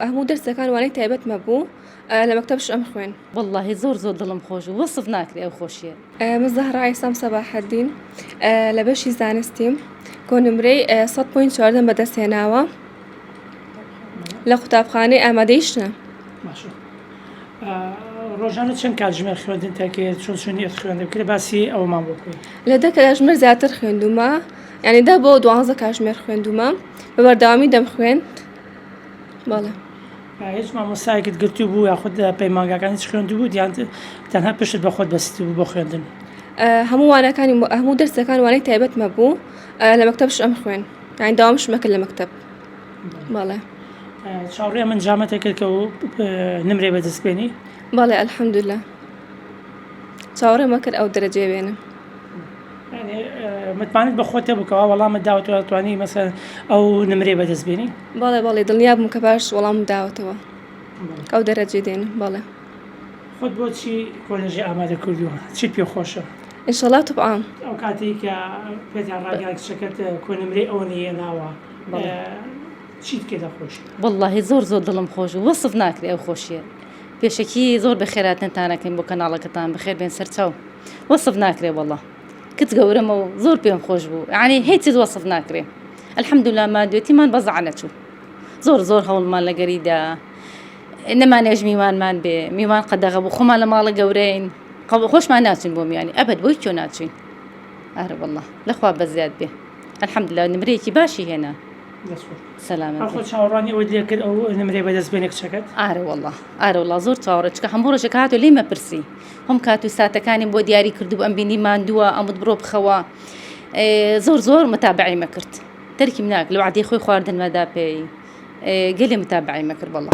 هەموو دەرسەکان وانەی تایبەتمە بوو لە مەکتەبش ئەم خوێن. وەڵاهی زۆر زۆر دڵم خۆش بوو وەسف ناکرێ ئەو خۆشیە. من زەهرا عیسام سەباحەدین لە بەشی زانستیم کۆنمرەی 100.14 بەدەست هێناوە لە قوتابخانەی ئامادەی شنە. باشە ڕۆژانە چەند کاتژمێر خوێندن تاکرد چۆن چۆنیت خوێندن کرد باسی ئەومان بۆ بکەیت لە دە کاتژمێر زیاتر خوێندومە یعنی دە بۆ دوانزە کاتژمێر خوێندومە بە بەردەوامی دەمخوێند بەڵێ. هیچ مامۆستایەکت گرتوو بوو یاخود پەیمانگاکان هیچ خوێندوو بوو یان تەنها پشت بە خۆت بەستبوو بۆ خوێندن؟ هەموو وانەکانی هەموو دەرسەکان وانەی تایبەتمە بوو لە مەکتەبش ئەم خوێن یانی داوامشمە کرد لە مەکتەب بەڵێ. چاوەڕێی ئەم ئەنجامەتە کرد کە نمرەی بەدەست بێنی؟ بەڵێ الحمدلله چاوەڕێمە کرد ئەو دەرەجەیە بێنم. متمانەت بە خۆت هەبوو کەوا وەڵامت داوەتەوە توانی مەسەن ئەو نمرەی بەدەست بێنی؟ بەڵێ بەڵێ دڵنیا بووم کە باش وەڵامم داوەتەوە ئەو دەرەجەی دێنم بەڵێ. خۆت بۆچی کۆلێژی ئامادە کردووە چیت پێ خۆشە؟ ئینشەڵا طب عام. ئەو کاتەی کە پێتان ڕاگەیاند کچەکەت کۆنمرەی ئەوەنەی هێناوە چیت کرد لە خۆشی؟ وەڵاهی زۆر زۆر دڵم خۆش بوو وەسف ناکرێ ئەو خۆشیە پێشەکی زۆر بەخێراتنتان ئەکەین بۆ کەناڵەکەتان بەخێر بێن سەرچاو. وەسف ناکرێ وەڵا کچ گەورەمە و زۆر پێم خۆش بوو یعنی هیچ وەسف ناکرێ الحمدلله مادوێتیمان بەزع نەچوو زۆر زۆر هەوڵمان لەگەریدا نەمانێژ میوانمان بێ میوان قەدەغە بوو خۆمان لە ماڵە گەورەین خۆشمان ناچین بۆ میوانی ئەبەد بۆی چۆ ناچین ئارە والله لەخوا بەزیاد بێ الحمدلله نمرەیەکی باشی هێنا سەلامەت ئاخۆ چاوەڕوانی ئەوەت لێ کرد ئەو نمرەی بەدەست بێنێ کچەکەت؟ ئارە وەڵا ئارە وەڵا زۆر چاوەڕێ چکە هەموو ڕۆژێک هاتۆ لێی مەپرسی هەم کات و ساتەکانیم بۆ دیاری کردبوو ئەم بینی ماندووە ئەمت بڕۆ بخەوە زۆر زۆر متابعی مەکرد تەرکیم ناک لە وعدەی خۆی خواردن مەدا پێی گەلێ متابعی مەکرد بەڵا.